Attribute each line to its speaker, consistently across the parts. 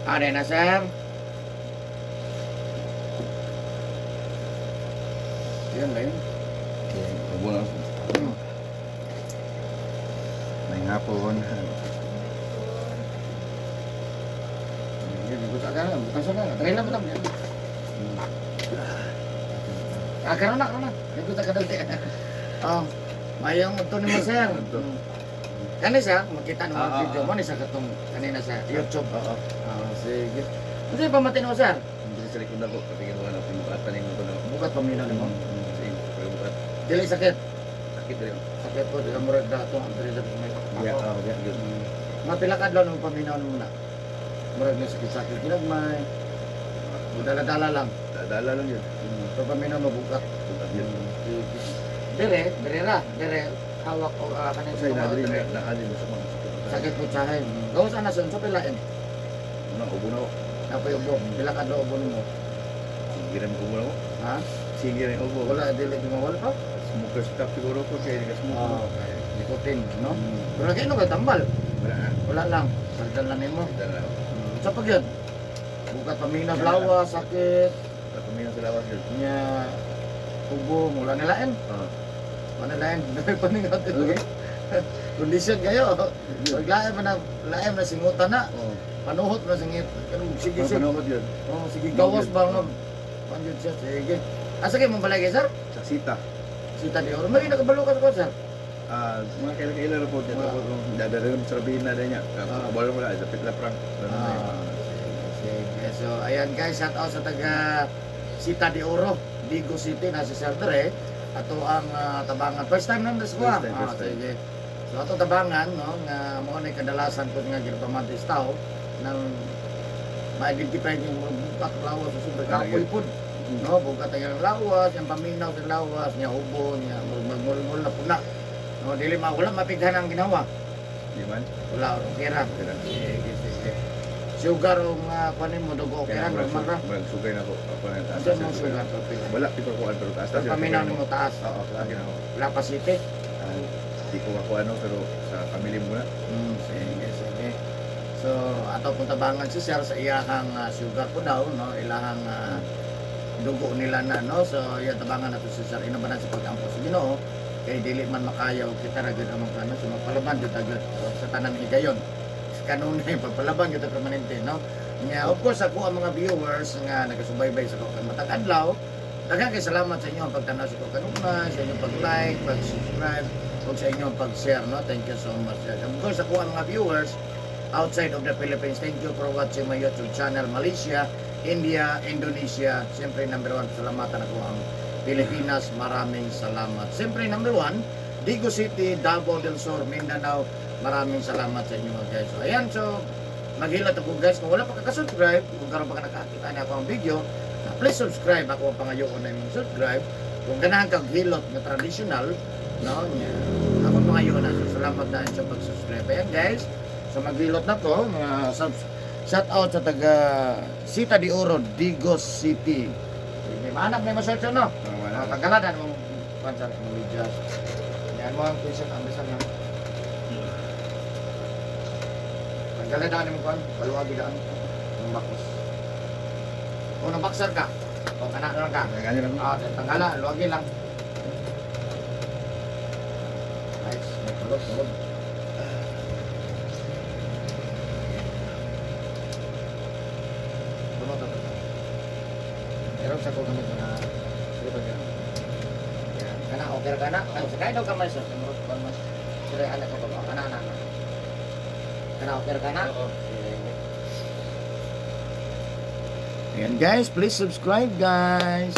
Speaker 1: Ah, na, sir. Yan ba yun?
Speaker 2: Okay, ubo na. May hapon.
Speaker 1: Yan, buka ka na, buka sa na. Try lang lang yan. Ah, karon na, karon na. Buka ka dali. Oh, mayong ito ni mo, sir.
Speaker 2: Adto.
Speaker 1: Kani siya, makita ng mga
Speaker 2: Ah,
Speaker 1: video
Speaker 2: ah,
Speaker 1: mo ni sa katong kanina sa YouTube.
Speaker 2: Oo.
Speaker 1: Ah, sige. Ano sa'yo pamatin mo, sir?
Speaker 2: Hindi sa likod ako. Kapigil ko na. Pinukat pa ko na.
Speaker 1: Bukat paminaw nimo.
Speaker 2: Sige, pero bukat.
Speaker 1: Dili sakit.
Speaker 2: Sakit rin.
Speaker 1: Sakit po, dili murag dato ang dili sa may.
Speaker 2: Yeah,
Speaker 1: Ako.
Speaker 2: oh, yeah, good.
Speaker 1: Mga pila ka adlaw nung paminaw nimo na. Murag na sakit-sakit ginagmay. Dala-dala lang.
Speaker 2: Dala lang yun.
Speaker 1: Pero paminaw mo bukat.
Speaker 2: Bukat yun.
Speaker 1: Dire, dire ra, dire hawak o kanin
Speaker 2: Kasi
Speaker 1: sa
Speaker 2: nadali
Speaker 1: dire.
Speaker 2: na naali mo sa mga sakit.
Speaker 1: Sakit po tsahe. Gawas ana sa pilain.
Speaker 2: Ano, ubo na ako.
Speaker 1: Napoy ubo, pila ka adlaw ubo nimo.
Speaker 2: Sige rin ubo na ako.
Speaker 1: Ha?
Speaker 2: Sige rin ubo.
Speaker 1: Wala dili di mawala pa.
Speaker 2: Smoker stop siguro ko kaya nag-smoke.
Speaker 1: Ah, okay. Nicotine, no?
Speaker 2: Mm.
Speaker 1: Pero kay ka tambal.
Speaker 2: Wala na.
Speaker 1: Wala lang. Sagdan lang nimo.
Speaker 2: Dala ako.
Speaker 1: Sa pag yun, bukat paminaw lawa, sakit,
Speaker 2: Pamilya sa lawas yun.
Speaker 1: nya ubo, mula nilain.
Speaker 2: Oo.
Speaker 1: Wala nilain. Dami paningat.
Speaker 2: Okay.
Speaker 1: Kondisyon kayo. Pag lain man na, lain na singutan na.
Speaker 2: Oo.
Speaker 1: Panuhot na singit. Kanong sige
Speaker 2: Sige,
Speaker 1: sige.
Speaker 2: panuhot yun.
Speaker 1: Oh, sige gawas ba nga. Panjud siya sige. Ah, sige mo balay sir.
Speaker 2: Sa sita.
Speaker 1: Sita di oro. May nakabalo ka ko, sir.
Speaker 2: Ah, mga kaila-kaila na po. Dito
Speaker 1: Ah.
Speaker 2: po. Dadala rin sa Rabina din niya. Kabalo mo lang. Sa Pitla Frank.
Speaker 1: Ah, sige, sige. So, ayan guys, shout out sa taga Sita de Oro, Digo City, nasa shelter eh. Ato ang tabangan. First time nang sa
Speaker 2: First time, first time.
Speaker 1: Sige. So ato tabangan no nga mo ni kadalasan ko nga ginapamantis tao nang ma-identify yung mga bukat lawas sa sobrang
Speaker 2: Ah,
Speaker 1: kapoy
Speaker 2: lagi.
Speaker 1: pod. No, bukat ang lawas, yung paminaw sa lawas, niya ubo, niya magmulmul na pula. No, dili ma wala mapighan ang ginawa.
Speaker 2: Di man?
Speaker 1: Wala, okay ra.
Speaker 2: Okay ra.
Speaker 1: Sige, sige. Sugar o mga kunin mo, dugo okay ra, normal ra.
Speaker 2: Murag sugay na ako. Ako na taas.
Speaker 1: Unsa mo sugar?
Speaker 2: Wala, di ko kuan pero taas.
Speaker 1: Pero paminaw nimo taas.
Speaker 2: Oo, taas na ako.
Speaker 1: Wala pa city.
Speaker 2: Ah, di ko ako ano pero sa pamilya mo na.
Speaker 1: Sige, sige. So, ato pong tabangan si sir sa iyahang sugar po daw, no? Ilahang dugo nila na, no? So, iya tabangan nato si sir. Ina ba na sa pag-ampo sa Ginoo? Kay dili man makayaw kita ra gyud ang plano. So, magpalaban gyud agad sa tanang higayon. Kanunay pagpalaban gyud ta permanente, no? Nga, of course, ako ang mga viewers nga nagasubaybay sa ko matag adlaw. Daghang kay salamat sa inyo ang pagtanaw sa ko kanunay, sa inyong pag-like, pag-subscribe, ug sa inyong pag-share, no? Thank you so much. Of course, ako ang mga viewers outside of the Philippines. Thank you for watching my YouTube channel, Malaysia, India, Indonesia. Siyempre, number one, salamatan ako ang Pilipinas. Maraming salamat. Siyempre, number one, Digo City, Davao del Sur, Mindanao. Maraming salamat sa inyo mga guys. So, ayan, so, maghilat ako guys. Kung wala pa ka-subscribe, kung karon pa ka nakakita na ako ang video, please subscribe. Ako ang pangayoon na imong subscribe. Kung ganahan kag hilot nga traditional, no, nya, ako ang pangayoon na. So, salamat na sa pag-subscribe. Ayan guys, so maghilot na ko, mga shout out sa taga Sita de Oro, Digos City. Sige, mahanap na yung masearch no?
Speaker 2: Wala.
Speaker 1: Mga tagaladan mong pansar mong medyas. Yan mo ang t-shirt ang bisan na. Tanggalan mo kuan, paluwagi daan ng bakos. O nang boxer ka. O kana lang ka.
Speaker 2: Ganyan lang.
Speaker 1: Ah, tanggala, luwagi lang. Nice, may kulog, kulog. Tumo, tumo, tumo. Meron sa ko gamit na sige pa yan. Yan. Kana, okay ra kana. Ay, sa kayo daw kamay sir. Kamurot ko mas. Sila anak ko ba? Kana, ana, ana. Kana, okay ra kana.
Speaker 2: Oo.
Speaker 1: Sige. Ayan guys, please subscribe guys.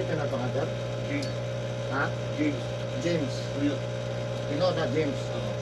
Speaker 1: ka na pangadar?
Speaker 2: James.
Speaker 1: Ha?
Speaker 2: James.
Speaker 1: James.
Speaker 2: Real.
Speaker 1: Tinuod na James.
Speaker 2: Oo.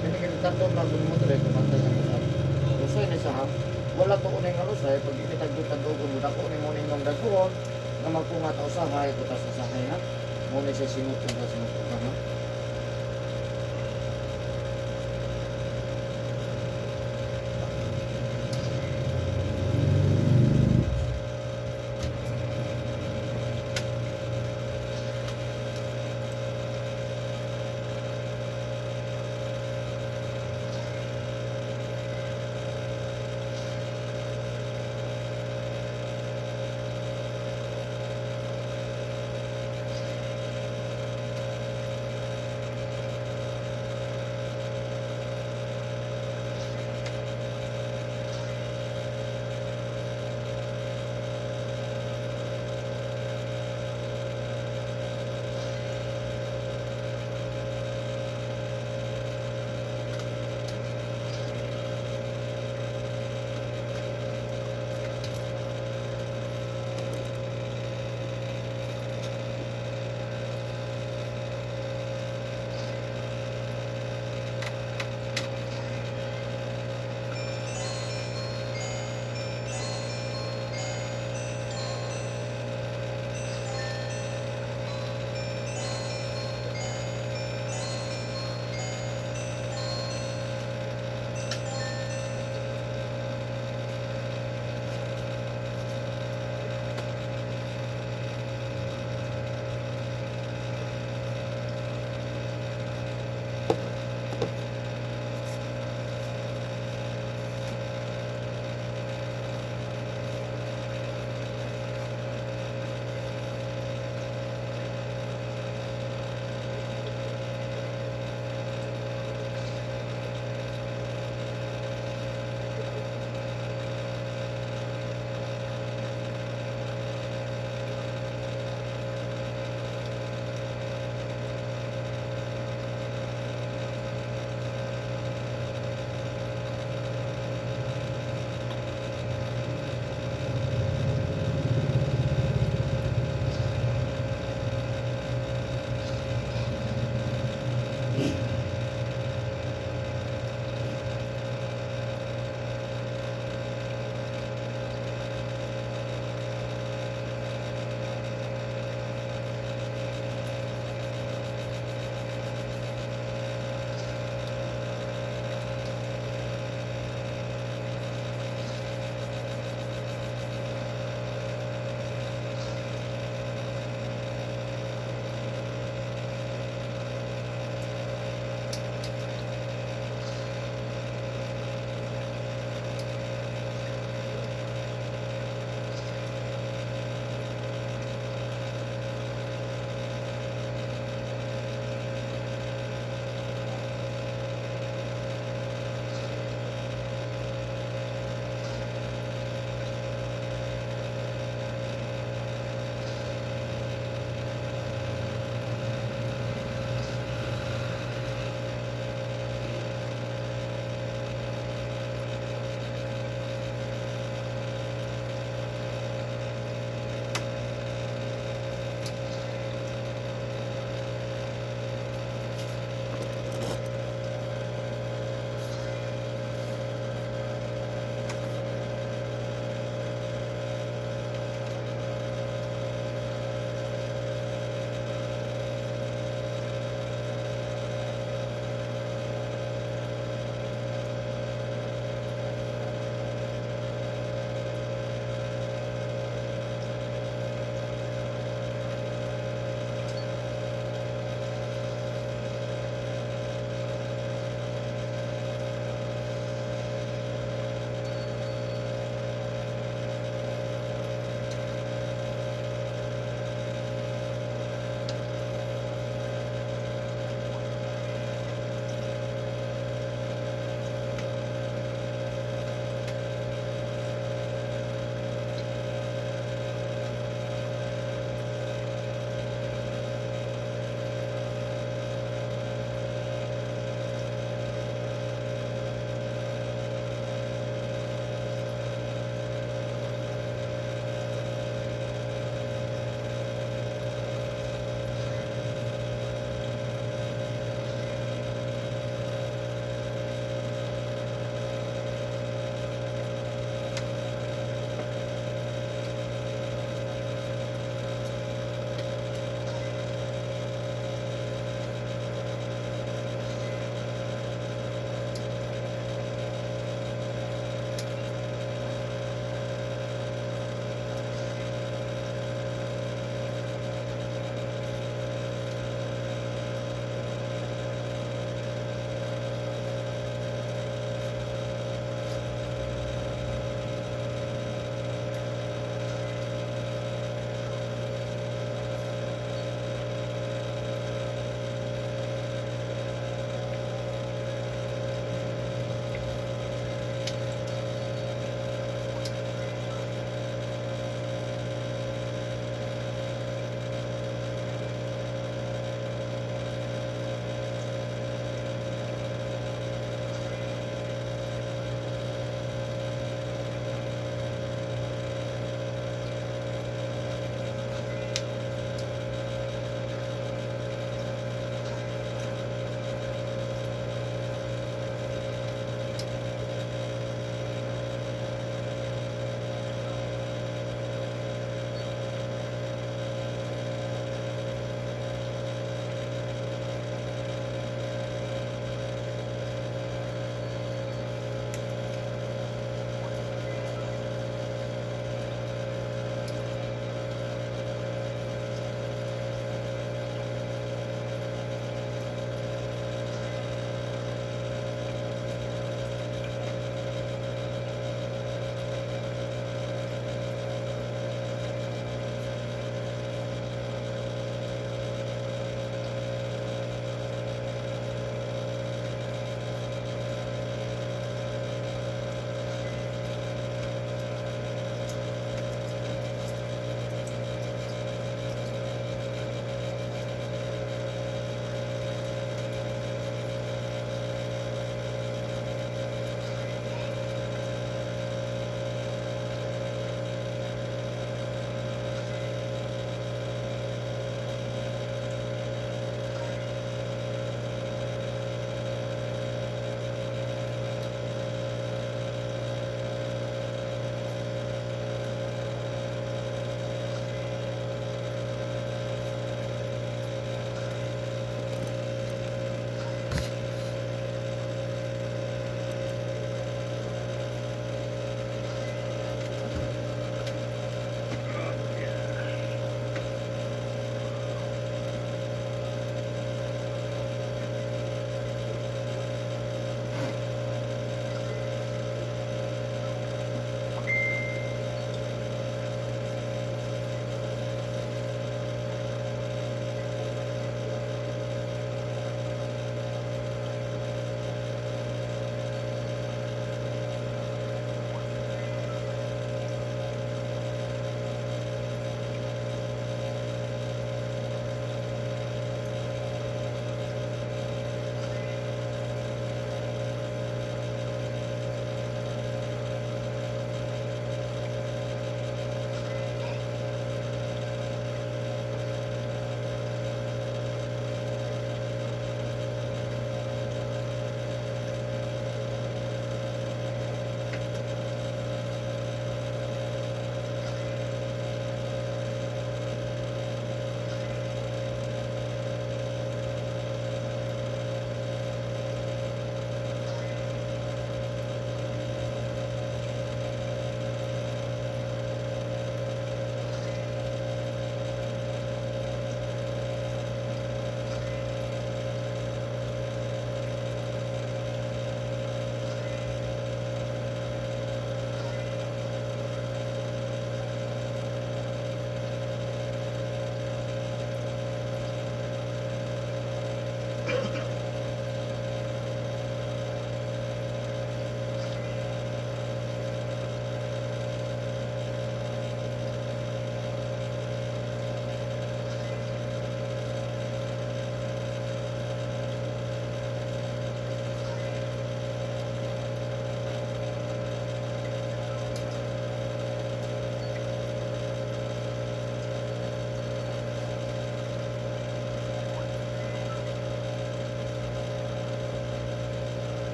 Speaker 1: Kini kini tatlo bago mo dre kumantay sa kasal. Usay ni sa wala to unay nga usay pag initagdo-tagdo ko dako ni mo ning dagkuon nga magpunga ta usahay kutas usahay ha. Mo ni siya singot ka singot ka ha.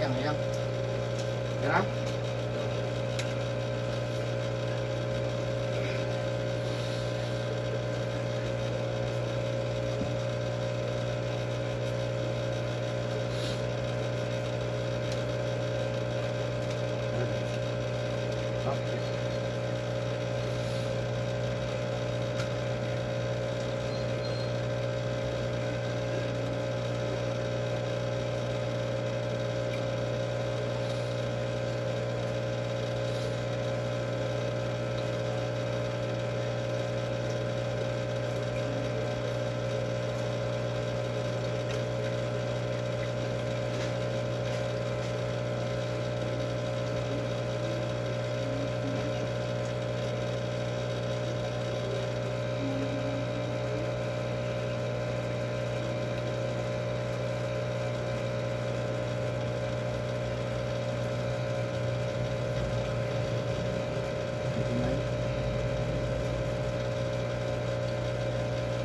Speaker 1: Yang, yang. Tara. Okay.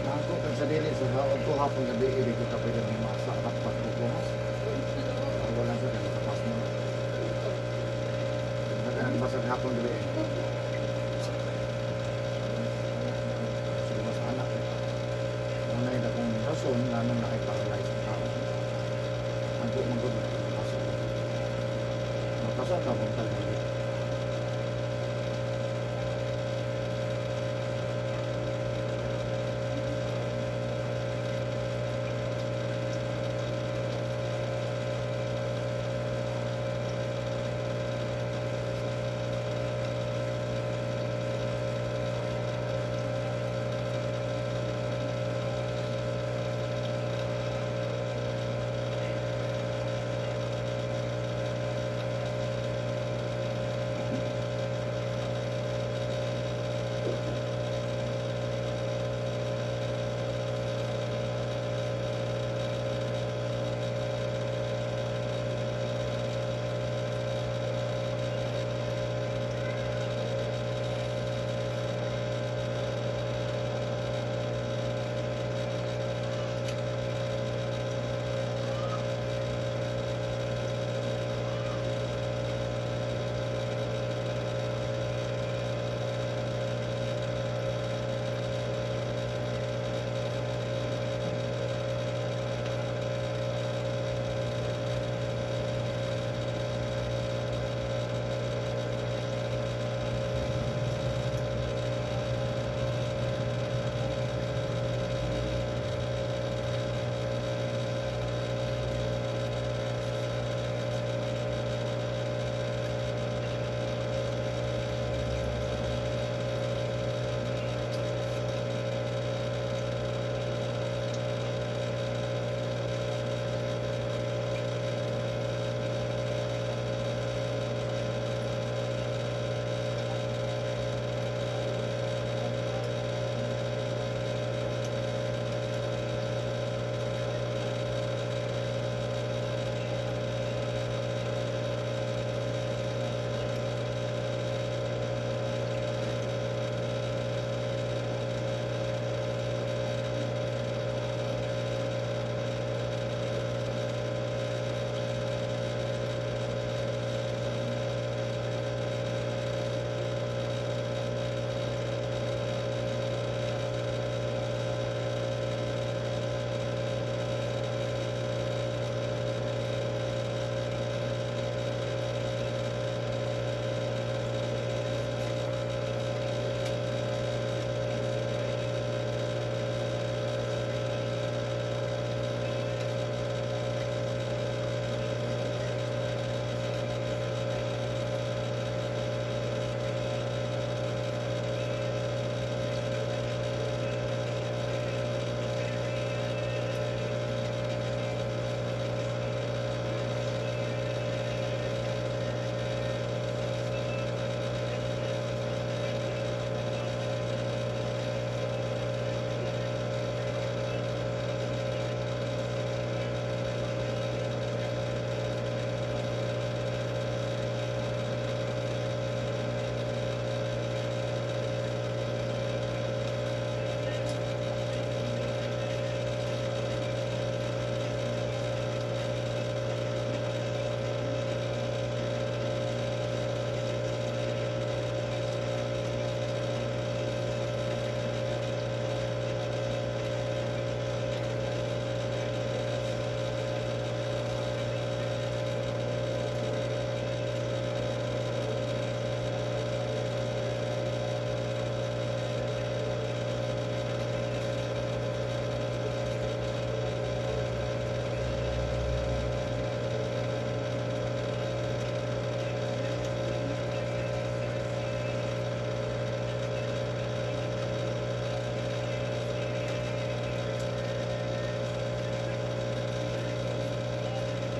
Speaker 1: Ako kag sa dili sa haon ko hapon gabi di ko ta pwede masa rapat ko ko. Wala sa kay tapas mo. Nagana ba sa hapon gabi? Sige mas anak eh. Muna yung akong rason nga nung nakiparalyze ang tao. Ang ko manggod na masa. Makasa ka kung talaga.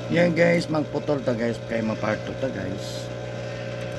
Speaker 1: Yan guys, magputol ta guys, kay maparto ta guys.